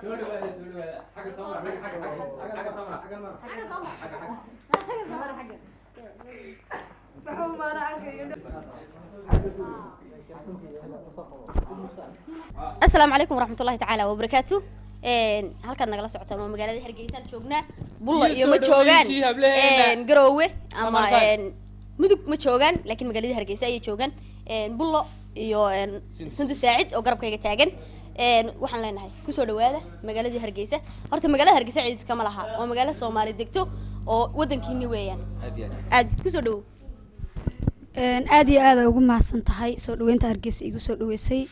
Soo dhawaada, soo dhawaada. Xagga soo mara, xagga, xagga, xagga soo mara. Xagga, xagga. Asalaamu calaykum waraxmatullahi tacaala wabarakaatu. Halkaad nagala socotaan waa magaalada Hargeysaan joognaa. Bulla Iyo iyo soo ma joogaan dhaweyntii hablaheena. Garoowe ama Samarside. Mudug ma joogaan, laakiin magaalada Hargeysa ayay joogaan. Bullo iyo Sundus Saacid oo garabkayga taagan. Waxaan leenahay kusoo dhawaada magaaladii Hargeysa. Horta magaalada Hargeysa ciidid kama laha, waa magaalo Soomaali degto oo wadankiini weeyaan. Aad iyo aad. Aad kusoo dhawow. Aad iyo aad ugu mahadsan tahay soo dhaweynta Hargeysa igu soo dhaweysay.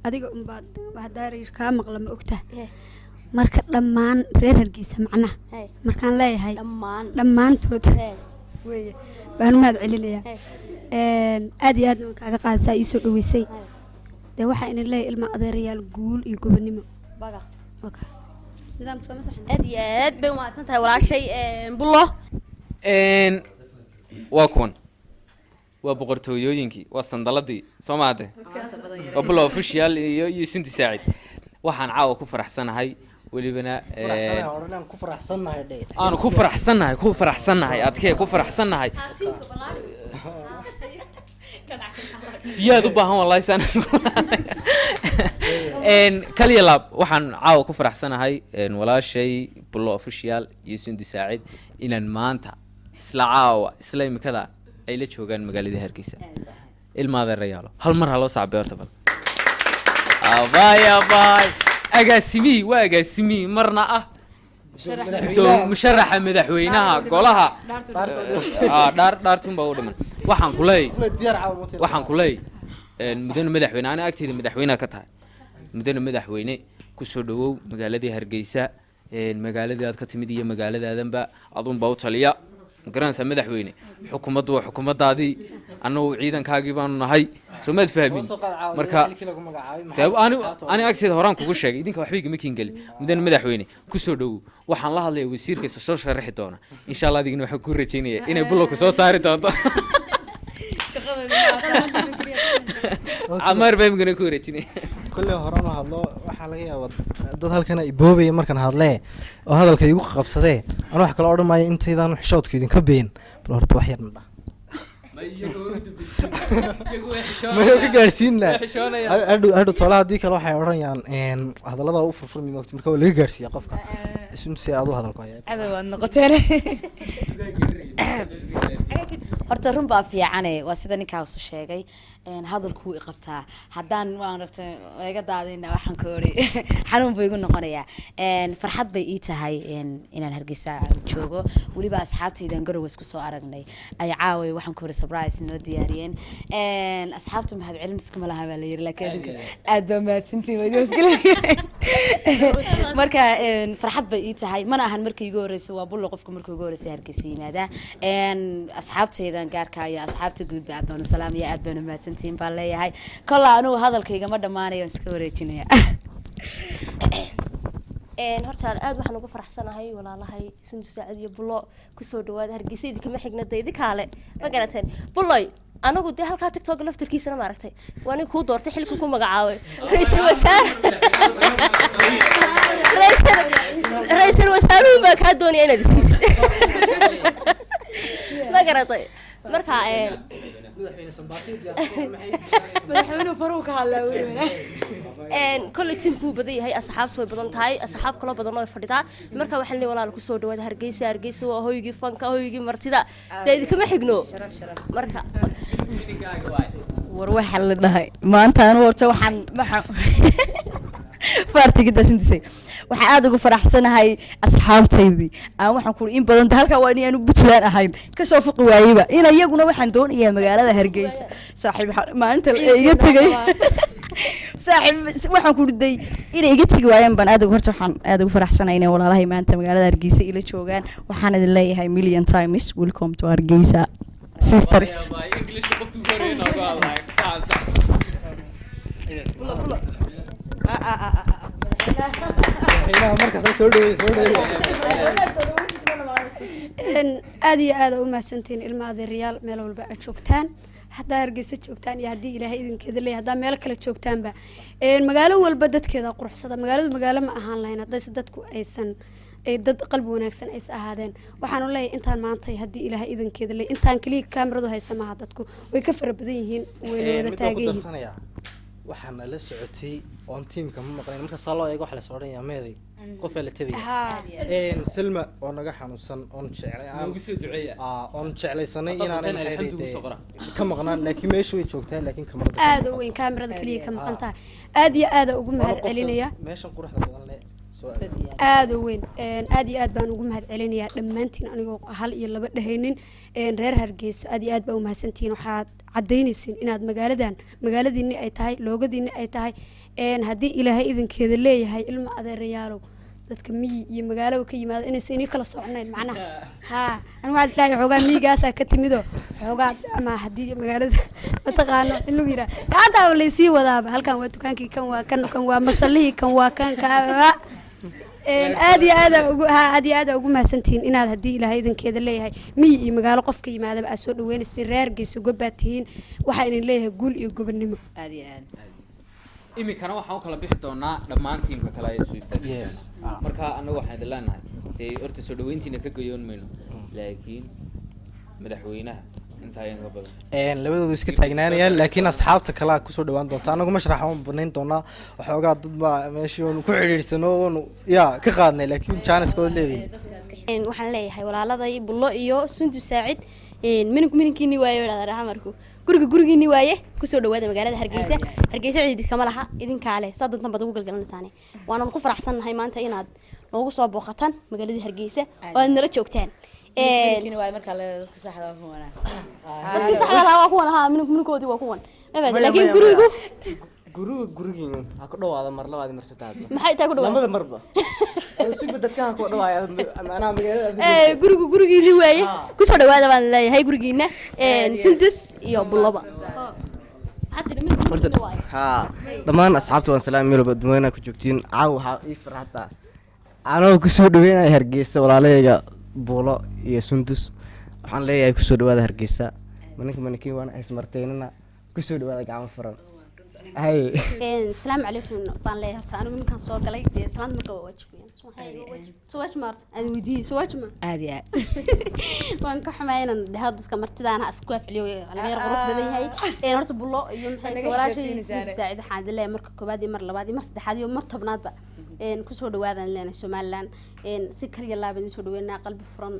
Adiga unbaad hadaarir kaa maqla, ma ogta? Marka dhammaan reer Hargeysa macnaha markaan leeyahay dhammaan dhammaantood weeye baan u mahad celinayaa. Aad iyo aadna waan kaaga qaadaysaa ii soo dhaweysay. Dee waxaa idin leeyahay, ilma adeerayaal, guul iyo gobonimo. Baga. Waka nidaamka sooma saxna? Aad iyo aad bay umahadsan tahay walaashay Bullo. Waa kuwan, waa boqortooyooyinkii, waa sandaladii soo maade, waa Bulla Official iyo Sunti Saacid. Waxaan caawa ku faraxsanahay welibana Oranaan ku faraxsannahay dhe. Aanu ku faraxsannahay, ku faraxsannahay, adkee ku faraxsannahay. Biyaad u baahan wallahi saan. Kaliya laab waxaan caawa ku faraxsanahay walaashay Bullo Official iyo Sundi Saacid inaan maanta isla caawa, isla imikada ay la joogaan magaalada Hargeysa. Ilma adeerayaalo, hal mar ha loo sacbay horta. Bal abaay, abaay, agaasimihii waa agaasimihii marna ah musharaxa madaxweynaha golaha. Dhaar dhaartun baa u dhiman. Waxaan ku leey, waxaan ku leey, mudane madaxweyne, ani agteyda madaxweynaha ka tahay. Mudane madaxweyne, kusoo dhawow magaaladii Hargeysa. Magaaladii aad ka timid iyo magaaladaadanba adunbaa u taliya, ma garanaysaa? Madaxweyne, xukuumaddu waa xukuumaddaadii, annagu ciidankaagii baanu nahay, soo maad fahmin? Marka dee ani agteeda horaan kugu sheegay, idinka waxba igama kiin gelin. Mudane madaxweyne, kusoo dhawow. Waxaan la hadlaya wasiirka isa soo sharaxi doona insha Allah. Adigina waxaan kuu rajaynaya inay Bullo ku soo saari doonto. Camaar baa imikana ku wareejinaya. Kolley horaan u hadlo, waxaa laga yaabaa dad halkan ay boobaya markaan hadlee oo hadalka igu qabsadee. Anu wax kala odhan maayo intaydaan xishoodka idinka been. Bal horta wax yarna dhah mayo ka gaadhsiinna hadhow, hadhow toole. Haddii kale waxay odhanayaan hadallada u furfurmi mogti. Marka waa laga gaadhsiiya qofka isun si aad u hadalku hayaa. Cadow waad noqoteen. Horta run baa fiicane, waa sida ninkaasu sheegay. Hadalkuu i qabtaa haddaan waan ragtay iga daadina, waxaan ka ori xanuun buu igu noqonayaa. Farxad bay ii tahay inaan Hargeysa joogo, weliba asxaabtaydan Garowe isku soo aragnay ay caaway waxaan ku ori surprise noo diyaariyeen. Asxaabta mahadcelin iskuma laha baa la yiri, laakiin adinka aad baa mahadsantihiin, waa idin wasgelaya. Marka farxad bay ii tahay. Mana ahan markii igu horreysay, waa Bullo qofka markii ugu horreysay Hargeysa yimaadaa. Asxaabtaydan gaarka iyo asxaabta guudba aad baan u salaamaya, aad baan u mahadsantihiin baan leeyahay. Kolla anugu hadalkayga ma dhammaanayo, waan iska wareejinaya. Horta aad waxaan ugu faraxsanahay walaalahay Sundus Saacid iyo Bullo. Kusoo dhawaada Hargeysa, idinkama xigna de, idinkaale ma garateen. Bulloy, anagu dee halkaa TikTok laftarkiisana maaragtay waa nin kuu doortay, xilka ku magacaabay ra-iisul wasaare, ra-iisul wasaaruhu baa kaa doonaya inaad isiisid, ma garatay? Marka Madaxweynuhu faruu ka hadlaa weliba. Kolley tiimku wuu badan yahay, asxaabtu way badan tahay, asxaab kaloo badan way fadhidaa. Marka waxaan leeyahay, walaal, kusoo dhawaada Hargeysa. Hargeysa waa hoygii fanka, hoygii martida, dee idinkama xigno marka. War waxaa la dhahay maanta anu horta waxaan faartiga daasindisay. Waxaan aada ugu faraxsanahay asxaabtaydii aan waxaan kuri in badan halkaa waa in aanu Puntland ahayn kasoo fuqi waayeyba in iyaguna waxaan doonayaa magaalada Hargeysa. Saaxiib, maalinta la iga tegay. Saaxiib, waxaan ku riday inay iga tegi waayeen baan aad ugu, horta waxaan aad ugu faraxsanahay inay walaalahay maanta magaalada Hargeysa ila joogaan. Waxaan idin leeyahay million times welcome to Hargeysa, sisters. Englishka qofkii ugu horreeyay noogu hadlay. Sax, sax. Madaxweynaha markaas soo dhaweey, soo dhaweey. Aad iyo aad u mahadsantihiin, ilma adeerayaal, meel walba aad joogtaan, haddaa Hargeysa joogtaan iyo haddii Ilaahay idinkeeda leeyahay haddaa meel kale joogtaanba. Magaalo walba dadkeeda quruxsada. Magaaladu magaalo ma ahaan lahayn haddayse dadku aysan ay dad qalbi wanaagsan aysa ahaadeen. Waxaanu leeyahay intaan maantay haddii Ilaahay idinkeeda leeyahay intaan keliya kaamiradu haysa maaha, dadku way ka fara badan yihiin, wayna wada Mid baan ku taagan yihiin. Darsanayaa, waxaana la socotay oon tiimka ma maqnayn. Marka saa loo eego waxa la soo odhanayaa meeday qofaa la tabaya. Selma oo naga xanuunsan oon jeclay aan Noogu soo duceeya. Oon jeclaysanay Haddaad inaanay doontaan maxay alxamdu ugu dee soo qora. ka maqnaan, laakiin meesha way joogtaa, laakiin kamarada ka Aada u maqan. weyn kaamirada keliya ka maqan tahay. Aad iyo aada ugu Waana mahad qofka celinaya. Meeshan quruxda badan leh soo Aada u weyn. Aad iyo aad baan ugu mahad celinayaa dhammaantiin, anigoo hal iyo laba dhehaynin. Reer Hargeyso, aad iyo aad baa umahadsantihiin. Waxaad caddaynaysiin inaad magaaladan magaaladiinni ay tahay, loogadiinni ay tahay. Haddii Ilaahay idinkeeda leeyahay, ilma adeerayaalow, dadka miyi iyo magaalaba ka yimaado inaysan inii kala socnayn macnaha. Haa, anigu waxaan isdhahay xoogaa miyigaasaa ka timido xoogaa, ama haddii magaalada mataqaano in lagu yidhaha gacantaaba laysii wadaaba. Halkan waa dukaankii, kan waa kan, kan waa masallihii, kan waa kan ka. Aad iyo aad ugu, ha, aad iyo aad ugu mahadsantihiin inaad haddii Ilaahay idinkeeda leeyahay miyi iyo magaalo qofka yimaadaba aad soo dhaweynaysiin. Reer Geyso gobbaa tihiin. Waxaa idin leeyahay guul iyo gobonnimo. Aad iyo aad. Iminkana waxaan u kala bixi doonaa dhammaan tiimka kale ay soo istaagteen. Yes. Marka annagu waxaan idin leenahay dee horta soo dhaweyntiina ka goyoon mayno, laakiin madaxweynaha intaa ayaan ka badan. Labadoodu iska taagnaanayaan, laakiin asxaabta kalea kusoo dhawaan doonta. Anagu mashraxa waan banayn doonaa. Waxoogaa dad baa meeshii oonu ku xidhiidhsano oonu yaa ka qaadnay, laakiin jaaniska waad leedihin. Waxaan leeyahay walaaladay Bullo iyo Sundu Saacid, mininku mininkiini waaye, idhahdaa xamarku, guriga gurigiini waaye. Kusoo dhawaada magaalada Hargeysa. Hargeysa ciid kama laha, idinkaa leh, saa dantan baad ugu galgalanaysaane. Waana ku faraxsannahay maanta inaad noogu soo booqataan magaaladii Hargeysa oo aad nala joogtaan. Mininkiina waaye markaa leedahay, dadka saxda waa kuwanaa. Dadkii saxda lahaa waa kuwan, haa, mininku minikoodii waa kuwan. Ma laakiin gurigu Guriga gurigiinu ha ku dhawaado mar labaad, mar saddexaad. Maxay taa ku dhawaada? Labada marba suga dadka ha ku dhawaaya macnaha magaalada. Gurigu gurigiini waaye, kusoo dhawaada baan leeyahay gurigiina, Sundus iyo Bulloba. Maxaa tiri? Mininku Horta minikoodii waaye. Haa, dhammaan asxaabta waan salaam, meel walba dadweynaha ku joogtiin. Caaw waxaa ii farxata anoo kusoo dhaweynaya Hargeysa walaalahayga Buulo iyo Sundus. Waxaan leeyahay kusoo dhawaada Hargeysa. Maninka manikiin waana ismarteynana, kusoo dhawaada gacmo furan hay. Asalaamu calaykum baan leeyahay. Horta anigu ninkaan soo galay dee salaanta marka waa waajib weeyaan. Soo waajib ma horta aan weydiiyey, soo waajib ma? Aad iyo aad. Waan ka xumahay inaan dhaho dadka martidaana af ku afceliyo, laga yar qurux badan yahay. Horta Bullo iyo maxay tahay Naga walaashay xishoodsiinaysaa. Sunta Saacid, waxaan idin leeyahay marka koowaad iyo mar labaad iyo mar saddexaad iyo mar 10aadba kusoo dhawaadaan leenahay Somaliland. Si kaliya laab idin soo dhaweynaa, qalbi furan.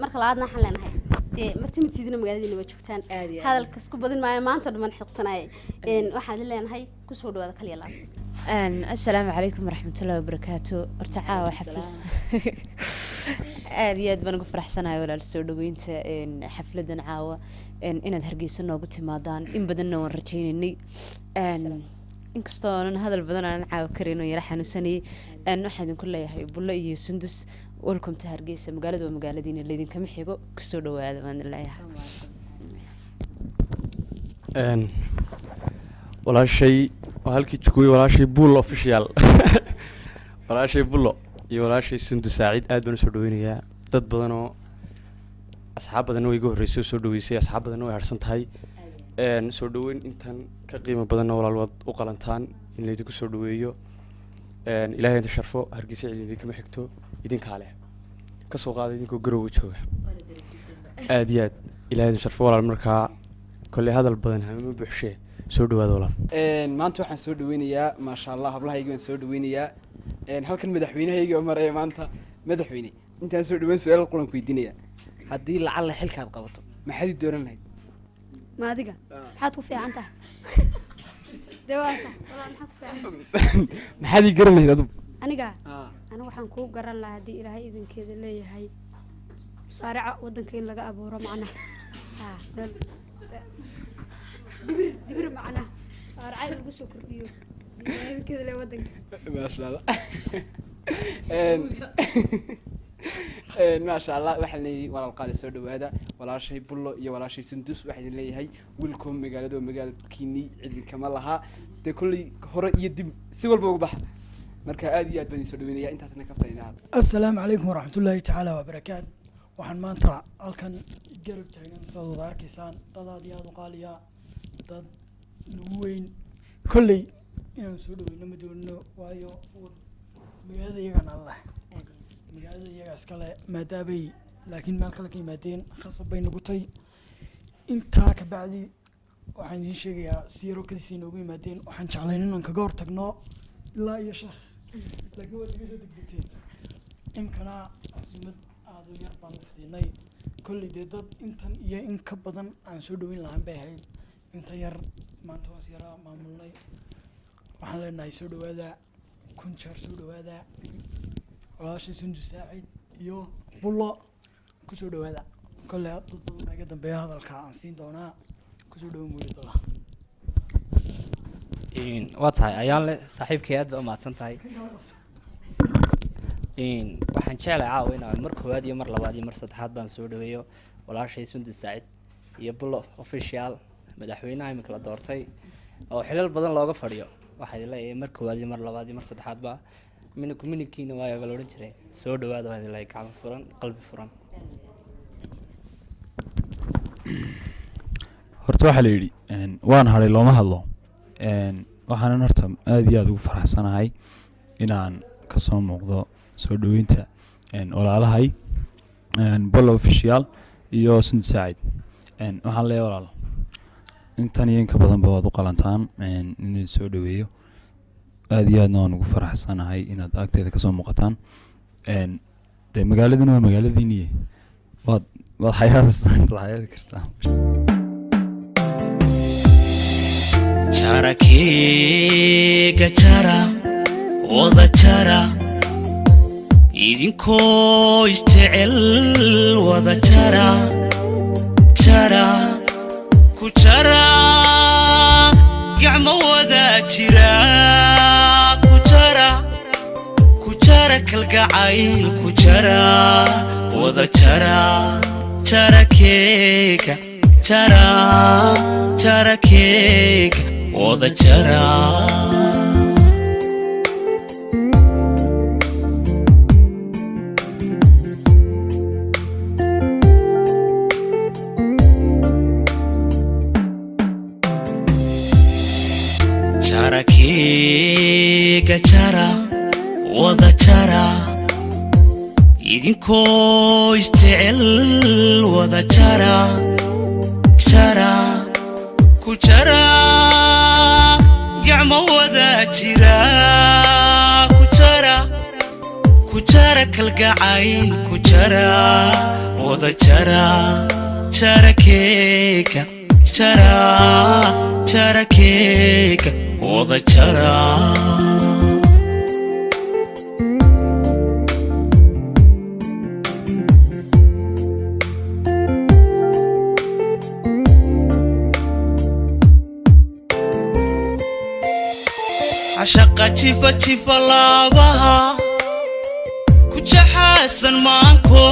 Marka labaadna waxaan leenahay dee marti matiidina magaaladiina waa joogtaan. Aad iyo aad. Hadalka isku badin maayo, maanta dhuman xiqsanaaye. Waxaan idin leenahay kusoo dhawaada kaliya laab. Asalaamu calaykum waraxmatullahi wabarakaatu. Horta caawa xaflad aad iyo aad baan ugu faraxsanahay, walaal, soo dhaweynta xafladan caawa, inaad Hargeysa noogu timaadaan in badanna waan rajaynaynay. Inkastoo aanan hadal badan aanan caawa karin oo yara xanuunsanayay, waxaan idinku leeyahay Bullo iyo Sundus, welcome to Hargeysa. Magaaladu waa magaaladiina, laydinkama xigo. Kusoo dhawaada baan idin leeyahay. Walaashay waa halkii jugooy, walaashay Bullo Official, walaashay Bullo iyo walaashay Sundu Saacid aad baan usoo dhaweynayaa. Dad badan oo asxaab badanna way iga horreysay oo soo dhaweysay, asxaab badanna way harsan tahay. Soo dhaweyn intan ka qiimo badanna, walaal, waad u qalantaan in laydinku soo dhaweeyo. Ilaahay inta sharfo. Hargeysa cid idinkama xigto, idinkaa leh. Kasoo qaada idinkoo Garowe jooga. Aad iyo aad Ilaahay idin sharfo, walaal. Markaa kolley hadal badan hamama buuxshee, soo dhawaada, walaal. Maanta waxaan soo dhaweynayaa, maasha Allah, hablahaygi baan soo dhaweynayaa. Halkan madaxweynahaygi oo maraya maanta. Madaxweyne, intaan soo dhaweyn su-aal qulan ku weydiinaya: haddii lacalla xilkaad qabato, maxaad i dooran lahayd? Ma adiga maxaad ku fiican tahay? Dee waa sax, walaa, maxaad ku fiican? Maxaad ii garan lahayd adigu? Aniga, aniga waxaan kuu garan lahaa haddii Ilaahay idinkeeda leeyahay musaarica waddanka in laga abuuro, macnaha. Haa, meel dibir dibir, macnaha. Arcay lagu soo kordhiyo magaalada le wadanka. Maasha Allah. Maasha Allah, waxaan leeyahay walaal qaali, soo dhawaada walaashay Bullo iyo walaashay Sundus. Waxaan idin leeyahay welcome, magaalada waa magaalkiinii, cidinkama laha dee, kolley hore iyo dib si walba uga baxa. Marka aad iyo aad baan idin soo dhaweynaya. Intaasna kafta idin ahaad. Asalaamu calaykum waraxmatullaahi tacaala wabarakaatu. Waxaan maanta halkan garab taagan, saad wada arkaysaan, dad aad iyo aada u qaaliya, dad nagu weyn. Kolley inaan soo dhaweyno ma doonino, waayo magaalada iyagaan alla magaalada iyaga iskale, maadaabay laakiin meel kale ka yimaadeen, khasab bay nagutay. Intaa ka bacdi waxaan idiin sheegayaa si yaroo kadis ay noogu yimaadeen. Waxaan jeclayn inaan kaga hortagno ilaa iyo Sheekh, laakiin waad iga soo degdegteen. Imkana casuumad aada u yar baan u fidinay. Kolley dee dad intan iyo in ka badan aan soo dhaweyn lahaan bay ahayd. Inta yar maanta hoos yaraa maamulnay. Waxaan leenahay soo dhawaada, kun jeer soo dhawaada, walaashay Sundu Saacid iyo Bullo, kusoo dhawaada. Kolley dad badan baa iga dambeeya, hadalka aan siin doonaa. Kusoo dhawo muulidada. Waa tahay ayaan le saaxiibkay, aad baa umahadsan tahay. Waxaan jeclahay caawa inaan mar koowaad iyo mar labaad iyo mar saddexaad baan soo dhaweeyo walaashay Sundus Saacid iyo Bullo Official, madaxweynaha iminka la doortay oo xilal badan looga fadhiyo. Waxaa leeyahay mar koowaad iyo mar labaad iyo mar saddexaad ba mininku mininkiina waayo baa la odhan jiray, soo dhawaada waan idin leeyahay, gacmo furan, qalbi furan. Horta waxaa la yidhi waan hadhay looma hadlo. Waxaanan horta aad iyo aada ugu faraxsanahay inaan kasoo muuqdo soo dhaweynta walaalahay Bollo Official iyo Sundus Saacid. Waxaan leeyahay walaal, intan iyo inka badanba waad u qalantaan inuu soo dhaweeyo. Aad iyo aadna waan ugu faraxsanahay inaad agteeda kasoo muuqataan. Dee magaaladuna waa magaaladiiniye, waad xayaadaysaan, waad xayaadi kartaan. Jarakeega jara, wada jara, idinkoo isjecel wada jara, jara ku jara, gacmo wada jira ku jara, ku jara kalgacayl ku jara, wada jara, jarakeega jara, jarakeega wada jara. Jarakeega jara, wada jara, idinkoo isjecel wada jara, jara ku jara, gacmo wada jira ku jara, ku jara kalgacayl ku jara, wada jara, jarakeega jara, jarakeega wada jara. Cashaqa jifa jifa laabaha ku jaxaasan maanko,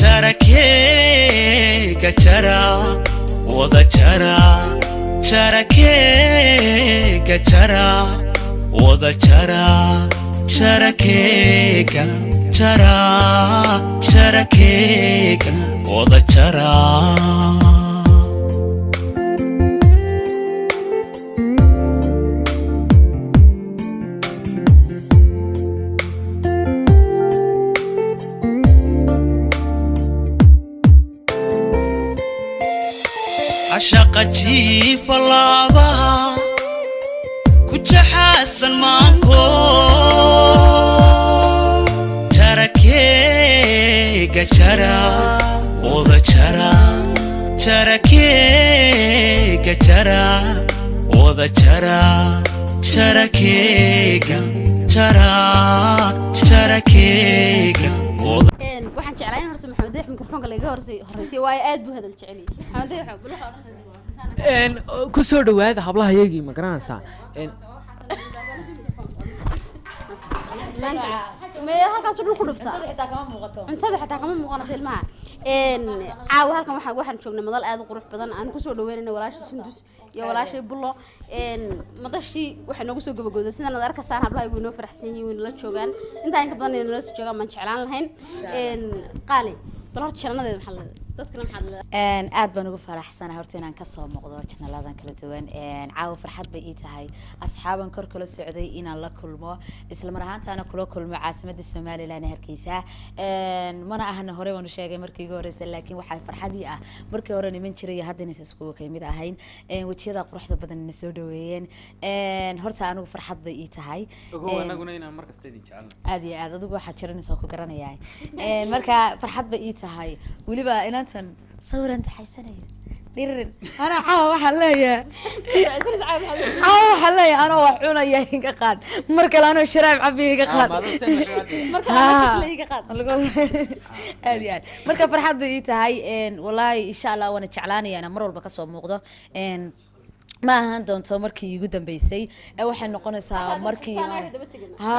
jarakeega jara, wada jara, jarakeega jara, wada jara, jarakeega jara, jarakeega wada jara. Cashaqa jiifa laabaha ku jaxaasan maanko, jarakeega jara, wada jara, jarakeega jara, wada jara, jarakeega jara, jarakeega wada. Waxaan jeclaa in horta Maxamed Dayax mikrofoonka laga horeysiyo, waayo aad buu hadal jecel yahay Maxamed Dayax. Bal waxa odhan. Ku soo dhawaada hablaha iyagii, ma garanaysaa? Mee halkaas dhul ku dhufta. Cuntada xitaa kama muuqato. Cuntada xitaa kama muuqanayso ilmaha. Caawa halkan waxaan joognay madal aad u qurux badan aan kusoo dhaweynayna walaashay Sundus iyo walaashay Bullo. Madashii waxay noogu soo gabagowday sidan aad arkaysaan. Hablaha way noo faraxsan yihiin, way nala joogaan. Intaa inka badan inay nala soo joogaan baan jeclaan lahayn. Qaali, bal horta channeladeeda maxaa leedahay, dadkana maxaad leedahay? Aad baan ugu faraxsanahay horta inaan kasoo muuqdo channeladan kala duwan. Caawa farxad bay ii tahay asxaaban kor kala socday inaan la kulmo, isla mar ahaantaana kula kulmo caasimadda Somaliland ee Hargeysa. Mana ahana hore waan u sheegay markii igu horreysay, laakiin waxaa farxadii ah markii hore niman jiray iyo hadda inaysan iskugu ka mid ahayn. Wejiyada quruxda badan ina soo dhaweeyeen. Horta anigu farxad bay ii tahay. Ogow anaguna inaan mar kasta idin jecelnahay. Aad iyo aad, adigu waxaad jiranaysaa ku garanayaa. Marka farxad bay ii tahay weliba inantan sawiran taxaysanaya dhiririn. Anaa caawa waxaan leeyahay, caawa waxaan leeyahay anoo wax cunaya iga qaad, mar kale anoo sharaab cabiya iga qaad. Iga qaad. Aad iyo aad, marka farxad bay ii tahay. Wallaahi insha Allah waana jeclaanaya inaan mar walba kasoo muuqdo. Ma ahaan doonto markii iigu dambeysay, ee waxay noqonaysaa markii ha.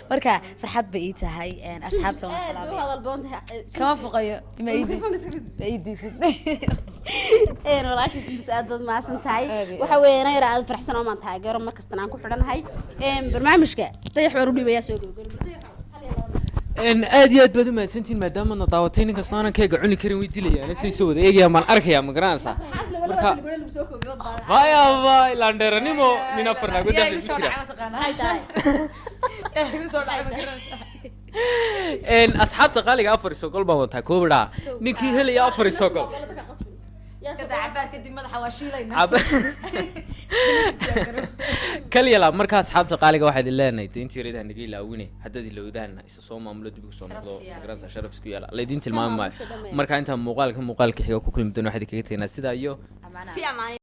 Marka farxad bay ii tahay. Asxaabta waan salaamaya. Hadal badan tahay. Kama foqayo, ma iidisid. Walaashii Sundus, aad baad mahadsan tahay. Waxa weeye inaan yara aad faraxsan oo maan taageero mar kastana aan ku xidhanahay. Barnaamijka Dayax baan u dhiibayaa soo gabagabo. Aad iyo aad baad u mahadsantihiin maadaama na daawatay. Nin kastoo aanan keega cuni karin way dilayaan, say soo wada eegayaan baan arkayaa, ma garanaysaa? Marka vaya vay landheeranimo nin afar naagood dhexda ku jira. Asxaabta qaaliga, afar isogol baan wataa koobadhaa, ninkii helaya afar isogol. Kadib madaxa waa shiilaynaa. Kaliya laab. Marka asxaabta qaaliga waxaa idin leenahay dee intii yareed naga ilaawine, haddaad ilowdaanna isa soo maamulo, dib igu soo noqdo, magaranaysaa? Sharaf isku yaala laydin tilmaami maayo. Marka intaan muuqaalka xiga ku kulmi doono, waxaa idinkaga tegnaa sidaa iyo Fi amaan.